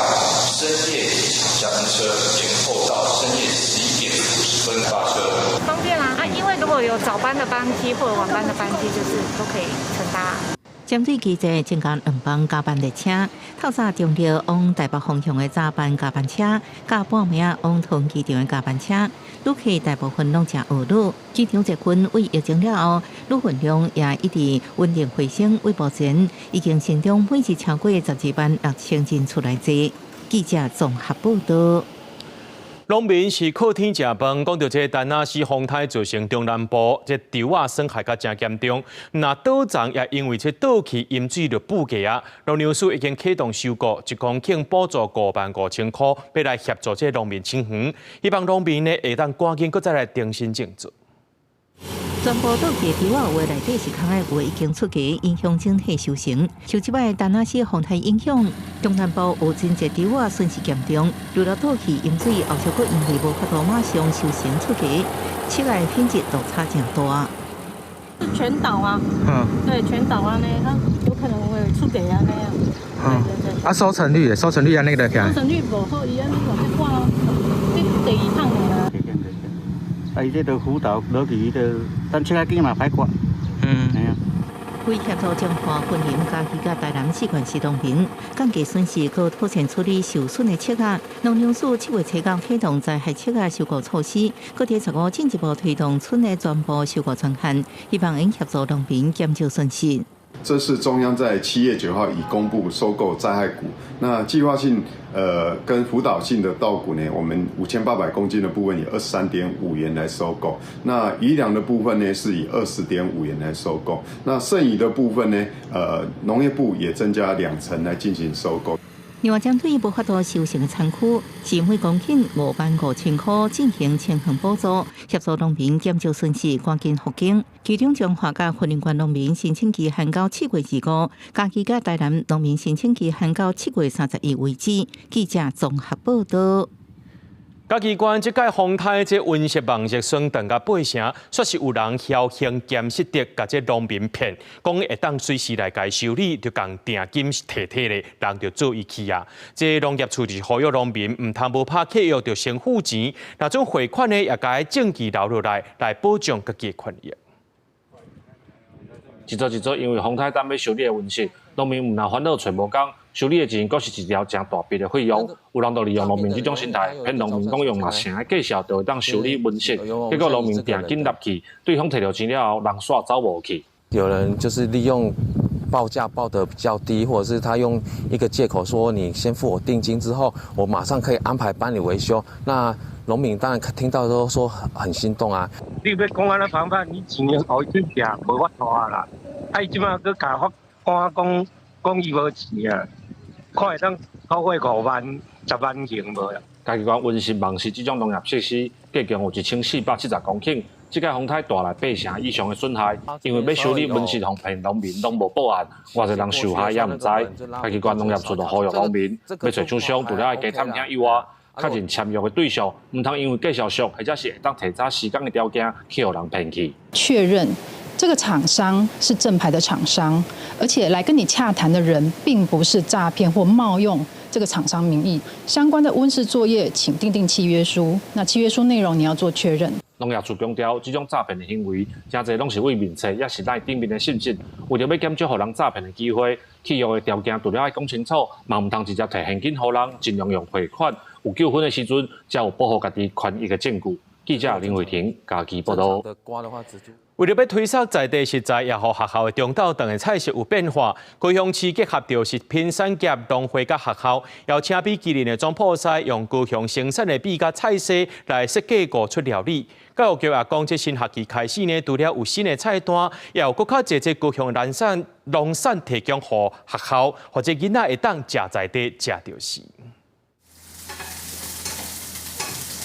深夜機場加班車延後到深夜11點50分發車。方便啊，因為如果有早班的班機或者晚班的班機，就是都可以乘搭。針對機捷增加兩班加班列車，透早中壢往台北方向的早班加班車，佮半暝往桃園機場的加班車，旅客大部分攏誠呵咾。機場捷運為疫情了後，旅運量也一直穩定回升，為目前已經成長每日超過126,000人次來坐。記者綜合報道。農民是靠天食飯，講到這田納西風颱造成中南部這稻仔損害較誠嚴重，若稻欉也因為這倒去淹水就補價啊。農糧署已經啟動收購，1公頃補助55,000塊，欲來協助這農民清園，希望農民呢會當趕緊閣再來重新種植。全部倒去稻仔有的內底是空的，有的已經出芽，影響整體收成。受這擺田納西風颱影響，中南部有真濟稻仔損失嚴重，除了倒去淹水，後續閣因為無法度馬上收成出芽，粟仔品質落差誠大。是全倒啊，對，全倒啊呢，它有可能會出芽啊那樣。對對對。啊，收成率，收成率按呢個收成率無好，伊按呢個這看，這第二趟的啦。啊，伊這都輔導落去，伊就等粟仔梗嘛歹割。係啊。為協助彰化、雲林、嘉義佮台南四縣市農民降低損失，閣妥善處理受損的粟仔，農糧署7月初九啟動災害粟仔收購措施，閣佇15進一步推動春的全部收購專案，希望能協助農民減少損失。這是中央在7月9號已公布收購災害穀，那計劃性跟輔導性的稻穀呢，我們5800公斤的部分以23.5元來收購，那餘糧的部分呢是以20.5元來收購，那剩餘的部分呢，農業部也增加2成來進行收購。另外，針對無法度收成的田區，是每公頃55,000塊進行清園補助，協助農民減少損失，趕緊復耕。其中，彰化佮雲林縣農民申請期限到7月25，嘉義佮台南農民申請期限到7月31為止。記者綜合報道。嘉義縣這屆風颱這溫室網熱霜凍甲八成，煞是有人僥倖兼失德，共這農民騙，講會當隨時來共修理，就共訂金提提咧，人就做伊去啊。這農業處就是呼籲農民毋通無拍契約就先付錢，若準匯款呢，也共證據留落來，來保障家己的權益。一座一座因為風颱等欲修理的溫室，農民毋但煩惱揣無工，修理的錢閣是一條誠大筆的費用。有人就利用農民這種心態，騙農民講用六成的價數就會當修理溫室，結果農民訂金入去，對方提著錢了後，人煞走無去。有人就是利用報價報得比較低，或者是他用一個借口說你先付我定金之後，我馬上可以安排幫你維修。那農民當然聽到都說很心動啊。你欲講按怎方法，你錢予伊去寄，無法度啊啦。啊，伊這擺閣共法官講講伊無錢啊，看會當討回5萬、10萬行無啦。嘉義縣溫室網室這種農業設施，計共有1470公頃。這屆風颱帶來8成以上的損害，因為欲修理溫室予騙農民攏無報案，偌濟人受害也毋知。嘉義縣農業處就呼籲農民，欲揣廠商，除了愛加探聽以外，確認簽約的對象，毋通因為價數俗，或者是會當提早施工的條件，去予人騙去。確認這個廠商是正牌的廠商，而且來跟你洽談的人並不是詐騙或冒用這個廠商名義。相關的溫室作業，請訂定契約書。那契約書內容你要做確認。農業處強調，這種詐騙的行為，誠濟攏是為面冊，抑是 LINE 頂面的信息。為著欲減少予人詐騙的機會，契約的條件除了愛講清楚，嘛毋通直接提現金予人，盡量用匯款。有糾紛的時陣，才有保護家己權益的證據。記者林慧婷嘉義報導。為著欲推捒在地食材，也予學校的中晝頓的菜色有變化。高雄市結合著食品產業農會佮學校，邀請米其林的總鋪師用高雄生產的米佮菜色來設計五出料理。教育局也講，這新學期開始呢，除了有新的菜單，也有閣較濟這高雄農產農產提供予學校，予這囡仔會當食在地食著是。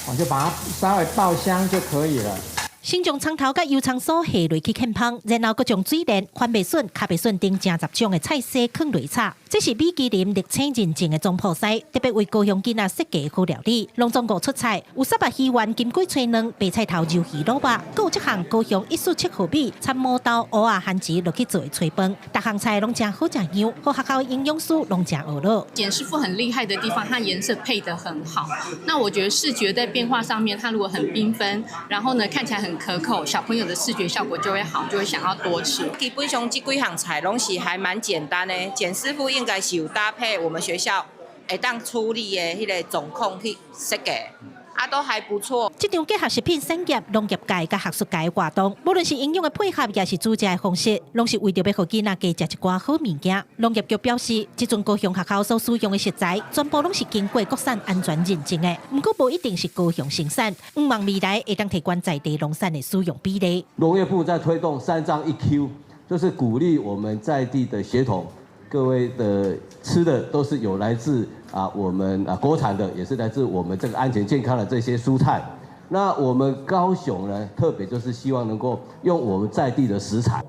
我就把它稍微爆香就可以了。先將蔥頭佮油蔥酥下落去劵烹，然後閣將水蓮、番麥筍、咖啡筍等誠雜種的菜絲囥落炒。這是米其林綠星認證的總鋪師，特別為高雄囡仔設計好料理。攏總五出菜，有沙白魚圓、金龜炊卵、白菜頭柔魚滷肉，閣有這項高雄147號米摻毛豆、蚵仔、番薯落去做的炊飯。逐項菜攏誠好食樣，予學校營養師攏誠懊惱。簡師傅很厲害的地方，他顏色配得很好。那我覺得視覺在變化上面，它如果很繽紛，然後呢看起來很可口，小朋友的視覺效果就會好，就會想要多吃。基本上這幾項菜攏是還蠻簡單的，簡師傅應該是有搭配我們學校會當處理的彼個狀況去設計，啊，都還不錯。這場結合食品產業、農業界佮學術界的活動，無論是營養的配合，抑是煮食的方式，攏是為著欲予囡仔加食一寡好物件。農業局表示，這陣高雄學校所使用的食材，全部攏是經過國產安全認證的，毋過無一定是高雄生產。向望未來會當提懸在地農產的使用比例。農業部在推動三張一 Q，就是鼓勵我們在地的協同。各位的吃的都是有來自啊，我們啊國產的，也是來自我們這個安全健康的這些蔬菜。那我們高雄呢，特別就是希望能夠用我們在地的食材。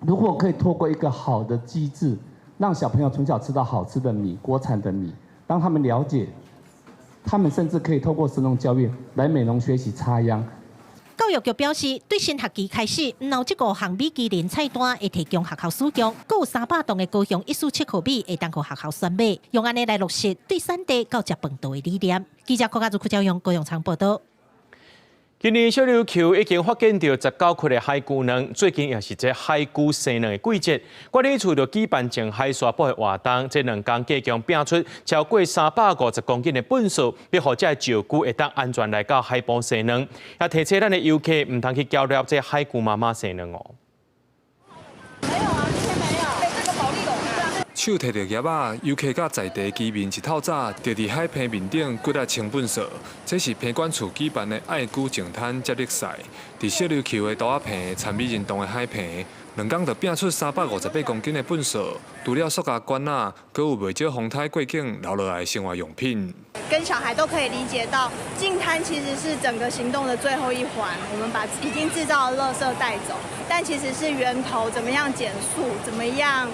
如果可以透過一個好的機制，讓小朋友從小吃到好吃的米，國產的米，讓他們了解，他們甚至可以透過食農教育來美濃學習插秧。教育局表示，對新學期開始，毋但這五項米其林菜單會提供學校使用，閣有300噸的高雄147號米會當予學校選買，用按呢來落實對產地到食飯桌的理念。記者郭家如、柯昭勇、高永昌報導。今年小琉球已經發現著19顆的海龜卵，最近也是這海龜生卵的季節。管理處就舉辦淨海沙埔的活動，這兩工計共摒出超過350公斤的糞掃，欲予這石龜會當安全來到海埔生卵。也提醒咱的遊客毋通去攪擾這海龜媽媽生卵哦。手提著業仔，遊客佮在地居民一透早就佇海坪面頂骨力清糞掃。這是坪管處舉辦的愛龜淨灘接力賽。佇小琉球的桌仔坪參美仁洞的海坪，兩工就摒出358公斤的糞掃，除了塑膠管仔，閣有袂少風颱過境留落來的生活用品。跟小孩都可以理解到淨淨灘其實是整個行動的最後一環，我們把已經製造的垃圾帶走，但其實是源頭，怎麼樣減塑，怎麼樣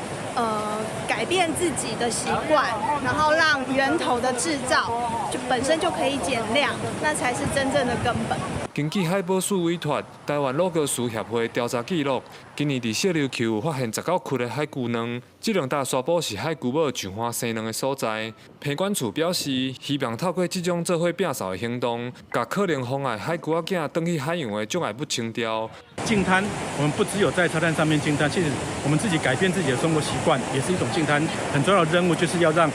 改變自己的習慣，然後讓源頭的製造就本身就可以減量，那才是真正的根本。根據海保署委託臺灣魯閣樹協會調查記錄，今年佇小琉球發現19窟的海龜卵，這兩搭沙埔是海龜母上岸生卵的所在。澎管處表示，希望透過這種做伙摒掃的行動，共可能妨礙海龜仔囝轉去海洋的障礙物清掉。淨灘，我們不只有在沙灘上面淨灘，其實我們自己改變自己的生活習慣，也是一種淨灘。很重要的任務就是要讓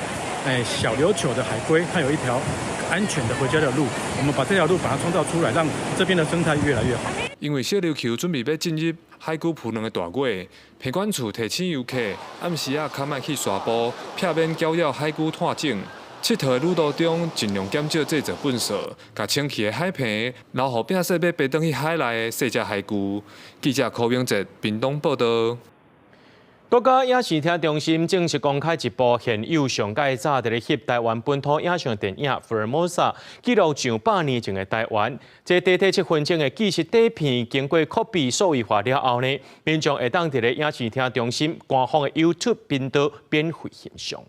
小琉球的海龜，它有一條安全的回家的路，我們把這條路把它創造出來，讓這邊的生態越來越好。因為小琉球準備欲進入海龜孵卵的大月，澎管處提醒遊客暗時仔較莫去沙埔，避免攪擾海龜湠種。𨑨迌的旅途中，盡量減少製造糞掃，共清去的海棚留予摒洗欲飛轉去海內的細隻海龜。記者柯明哲屏東報道。國家影視聽中心正式公開一部現有上蓋早佇咧翕臺灣本土影像電影《福爾摩沙》，記錄上百年前的臺灣。這短短7分鐘的紀實短片，經過拷貝數位化了後呢，民眾會當佇咧影視聽中心官方的 YouTube 頻道免費欣賞。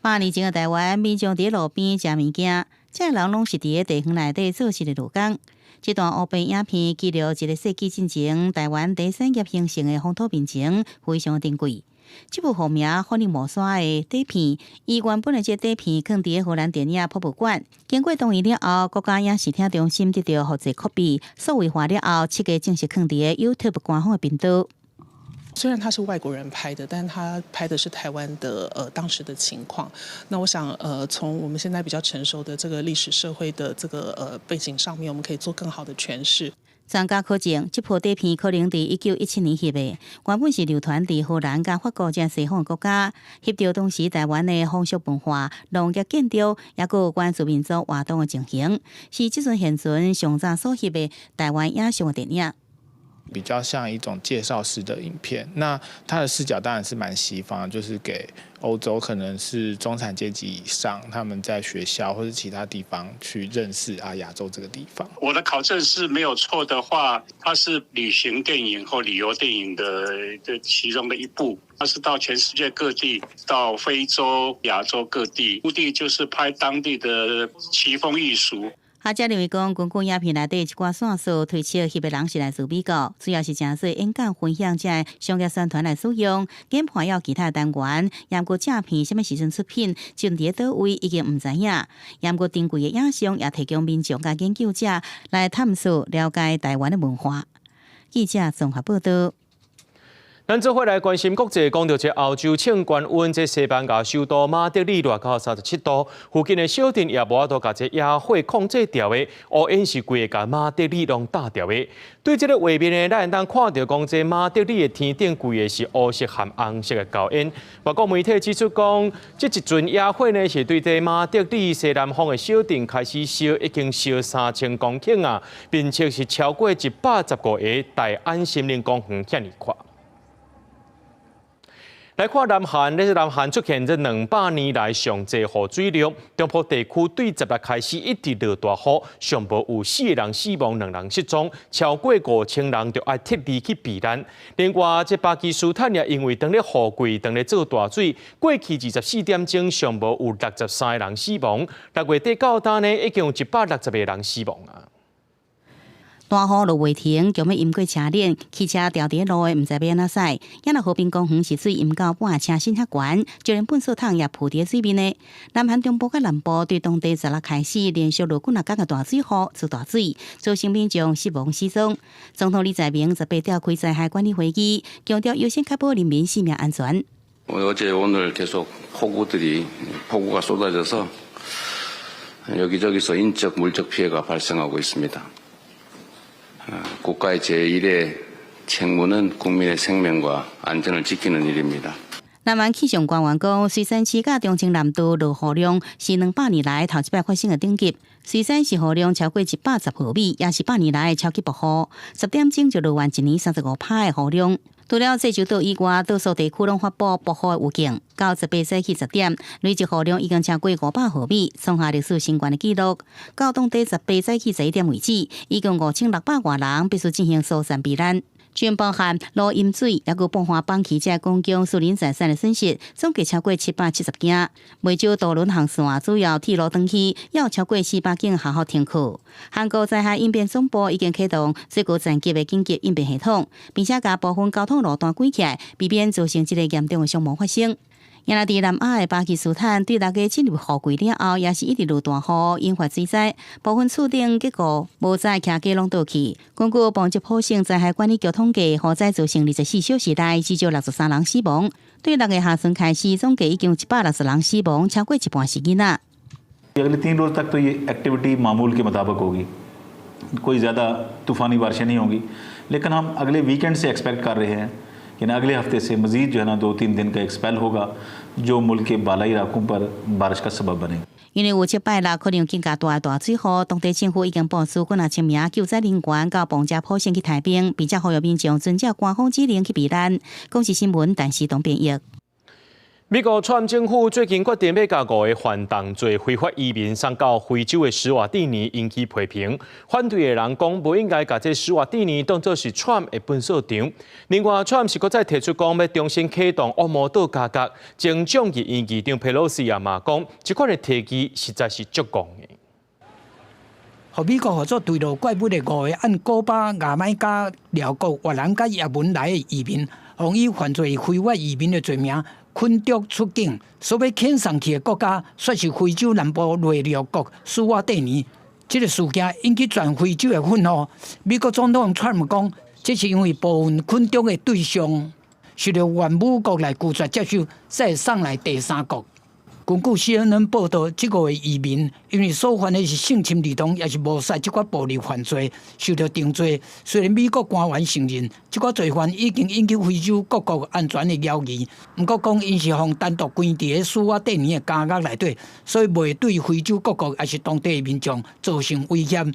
百年前的臺灣，民眾佇路邊食物件，這人攏是佇咧地方內底做事的勞工。這段烏白影片記錄一個世紀進前臺灣茶產業興盛的風土民情，非常珍貴。這部號名《福爾摩沙》的底片，伊原本的這底片囥佇咧荷蘭電影博物館，經過同意了後，國家影視聽中心得到複製拷貝，數位化了後，七月正式囥佇咧 YouTube 官方的頻道。雖然他是外國人拍的，但他拍的是台灣的當時的情況。那我想從我們現在比較成熟的這個歷史社會的這個背景上面，我們可以做更好的詮釋。專家考證，這部底片可能佇1917年翕的，原本是流傳佇荷蘭佮法國這西方國家，翕著當時臺灣的風俗文化、農業建築，抑閣有原住民族活動的情形，是這陣現存上早所翕的臺灣影像的電影。比較像一種介紹式的影片，那他的視角當然是蠻西方，就是給歐洲可能是中產階級以上，他們在學校或者其他地方去認識啊亞洲這個地方。我的考證是沒有錯的話，它是旅行電影或旅遊電影的其中的一部，它是到全世界各地，到非洲、亞洲各地，目的就是拍當地的奇風異俗。學者認為講，根據影片內底一寡線索推測，翕的人是來自美國，主要是誠做演講分享這商業宣傳來使用，研判有其他單元，毋過正片啥物時陣出品，就佇咧佗位已經毋知影。毋過珍貴的影像也提供民眾佮研究者來探索了解臺灣的文化。記者綜合報道。咱做伙來關心國際，講著這歐洲清關溫，這西班牙首都馬德里熱到37度，附近的小鎮也無法度共這野火控制牢的，烏煙是規个共馬德里攏罩牢的。對這个畫面呢，咱會當看著講，這馬德里的天頂規个是烏色和紅色的厚煙。外國媒體指出講，這一陣野火呢是對這馬德里西南方的小鎮開始燒，已經燒3000公頃啊，面積是超過115個大安森林公園遐爾闊。來看南韓，這是南韓出現這200年來上濟雨水量，中部地區對16開始一直落大雨，上無有四個人死亡，兩人失蹤，超過5000人著愛撤離去避難。另外，這巴基斯坦也因為當咧雨季，當咧做大水，過去24點鐘上無有63個人死亡，6月底到今呢，已經有160個人死亡啊。大雨落袂停，強欲淹過車輪，汽車牢佇路的，毋知欲按怎駛。也若和平公園是水淹到半車身遐懸，就連糞掃桶也浮佇水面的。南韓中部佮南部對當地十六開始連續落幾若工的大水雨，出大水，造成民眾失望失蹤。總統李在明18召開災害管理會議，強調優先確保人民性命安全。 어제오늘계속폭우들이폭우가 쏟아져서여기저기서 인적 물적 피해가 발생하고 있습니다. 국가의 제1의 책무는 국민의 생명과 안전을 지키는 일입니다. 南韓氣象官員講，水山市佮忠清南道落雨量是200年來頭一擺發生的頂級。水山市雨量超過110毫米，也是百年來超級暴雨。10點鐘就落完一年35趴的雨量。除了濟州島以外，多數地區攏發布暴雨的預警。到18早起10點，累計雨量已經超過500毫米，創下歷史新高的紀錄。到當地18早起11點為止，已經5600外人必須進行疏散避難。全包含路淹水，抑閣崩岸崩起，這公共私人財產的損失，總計超過770件。梅州渡輪航線主要鐵路斷去，有超過400間學校停課。韓國災害應變總部已經啟動最高層級的緊急應變系統，並且共部分交通路段關起來，避免造成這個嚴重的傷亡發生。而佇南亞的巴基斯坦，對六月進入雨季了後，也是一直落大雨，引發水災，部分厝頂結構無在徛家攏倒去。根據旁遮普省災害管理局統計，雨災造成24小時內至少63人死亡。對六月下旬開始，總計已經有160人死亡，超過一半是囡仔。 अगले 3 रोज़ तक तो ये एक्टिविटी मामूल के मुताबिक होगी, कोई ज़्यादा तूफ़ानी बारिशें नहीं होंगी, लेकिन हम अगले वीकेंड से एक्सपेक्ट कर रहे हैं कि ना अगले हफ्ते से मज़ीद जो है ना 2-3 दिन का एक स्पेल होगा, जो मुल्क के बालाई इलाकों पर बारिश का सबब बनेगा। 因為有這擺六可能更加大的大水雨，當地政府已經部署幾若千名救災人員到旁遮普省去抬兵，並且呼籲民眾遵照官方指令去避難。公視新聞，陳時東編譯。美國川普政府最近決定欲共五个犯重罪非法移民送到非洲的史瓦蒂尼，引起批評。反對的人講，無應該共這史瓦蒂尼當作是川普的糞掃場。另外，川普是閣再提出講，欲重新啟動惡魔島監獄。前眾議院議長佩洛西也嘛講，這款的提議實在是足戇的。予美國號做墜落怪物的五个按古巴、牙買加、寮國、越南佮也門來的移民，予以犯罪非法移民的罪名，驅逐出境，所欲遣送去的國家，煞是非洲南部內陸國史瓦帝尼。這个事件引起全非洲的憤怒。美國總統川普講，這是因為部分驅逐的對象受著原母國來拒絕接受，才會送來第三國。根據 CNN 報道，這五个移民因為所犯的是性侵兒童，抑是謀殺這款暴力犯罪，受著定罪。雖然美國官員承認這款罪犯已經引起非洲各國安全的疑慮，毋過講𪜶是予單獨關佇咧史瓦帝尼的監獄內底，所以袂對非洲各國抑是當地的民眾造成威脅。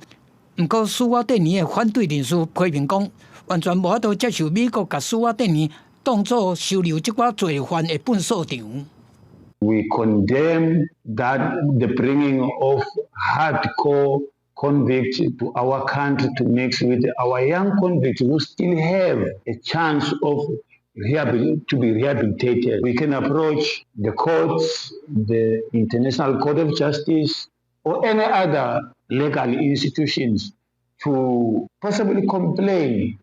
毋過史瓦帝尼的反對人士批評講，完全無法度接受美國共史瓦帝尼當做收留這款罪犯的糞掃場。 We condemn that the bringing of hardcore convicts to our country to mix with our young convicts who still have a chance of to be rehabilitated. We can approach the courts, the International Court of Justice, or any other legal institutions to possibly complain.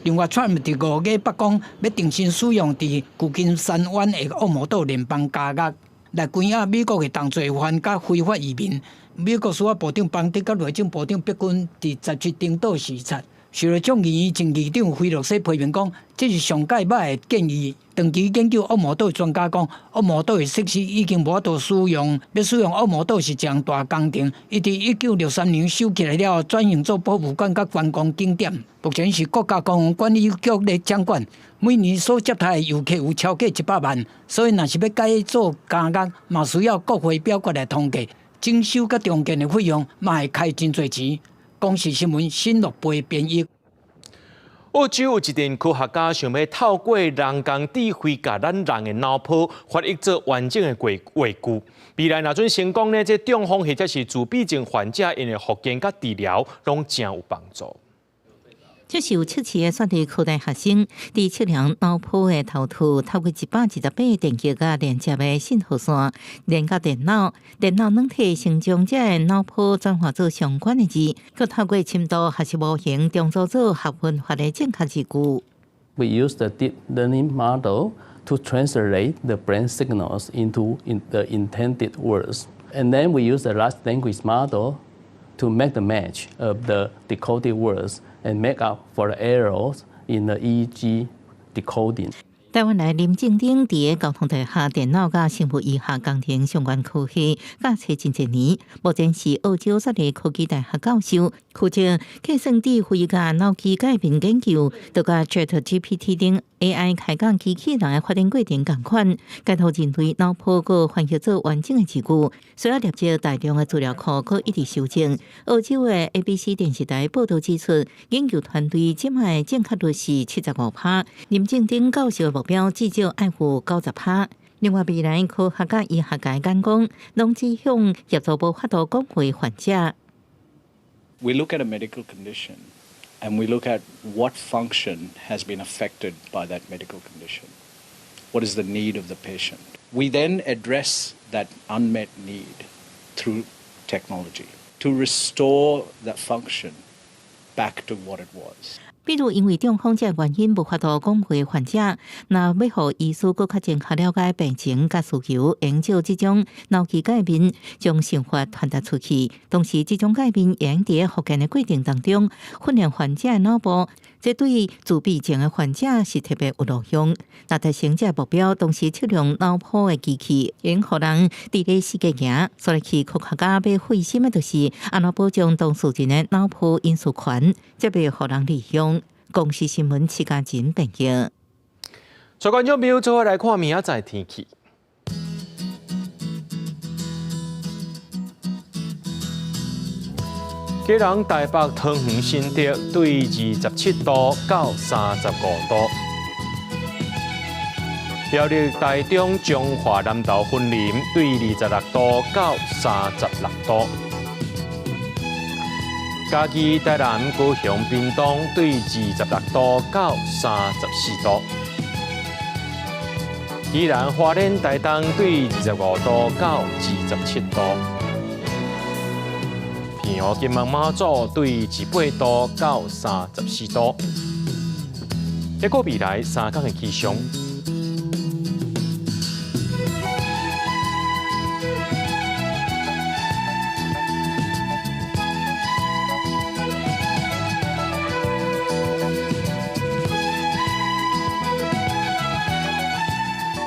另外，川普佇5月捌講欲重新使用佇舊金山灣的惡魔島聯邦監獄來關押美國的重罪犯佮非法移民。美國司法部長邦德佮內政部長畢根佇17登島視察，受著眾議院前議長菲洛西批評講，這是上蓋歹的建議。長期研究惡魔島的專家講，惡魔島的設施已經無法度使用，欲使用惡魔島是一項大工程。伊佇1963年修起來了後，轉型做博物館佮觀光景點。目前是國家公園管理局咧掌管，每年所接待的遊客有超過100萬，所以若是欲改做監獄，嘛需要國會表決來通過。整修佮重建的費用嘛會開真濟錢。公視新聞新樂貝編譯。澳洲有一陣科學家想欲透過人工智慧，共咱人的腦波翻譯做完整的話句。未來若準成功呢，這中風或者是自閉症患者𪜶的復健佮治療，攏誠有幫助。這是有測試的雪梨科大學生佇測量腦波的頭套，透過128個電極佮連接的信號線，連到電腦，電腦軟體先將這个腦波轉化做相關的字，閣透過深度學習模型，重組做合文法的正確字句。 We use the deep learning model to translate the brain signals into the intended words, and then we use the large language model to make the match of the decoded words and make up for the errors in the EEG decoding. 台灣來林正丁佇個交通大學電腦佮生物醫學工程相關科系，教冊真濟年，目前是澳洲雪梨科技大學教授，負責計算智慧佮腦機界面研究，都佮 ChatGPT 等 AI 開講機器人的發展過程仝款，改予人類腦波閣翻譯做完整的字句，需要累積大量的資料庫，閣一直修正。澳洲的 ABC 電視台報導指出，研究團隊這擺正確率是75%，林正丁教授的目標至少愛有90%。另外，未來科學佮醫學界眼光，攏指向協助無法度講話患者。 We look at a medical condition and we look at what function has been affected by that medical condition. What is the need of the patient? We then address that unmet need through technology to restore that function back to what it was. 比如，因為中風這個原因無法度講話患者，若欲予醫師閣較正確了解病情佮需求，會用這種腦機界面將想法傳達出去。同時，這種界面會佇復健的過程當中訓練患者的腦部，這對自閉症的患者是特別有路用。若達成這個目標，同時測量腦波的機器，會予人佇咧世界行。所以，去科學家欲費心的就是按怎保障當事人的腦波隱私權，才袂予人利用。公視新聞徐家仁編譯。所以觀眾朋友，做伙來看明仔載天氣。基隆、台北、桃園、新竹對27度到35度。苗栗、台中、彰化、南投、雲林對26度到36度。嘉義、台南、高雄、屏東對26度到34度。宜蘭、花蓮、台東對25度到27度。澎湖、金門、馬祖對28度到34度。一個未來3天的氣象。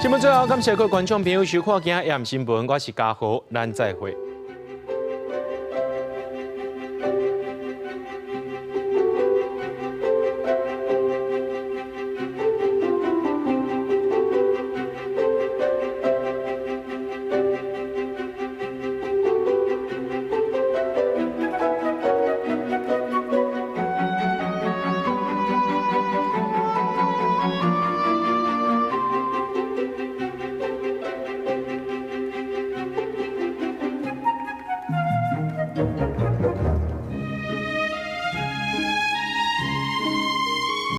新聞最後，感謝各位觀眾朋友收看今日的新聞，我是嘉豪，咱再會。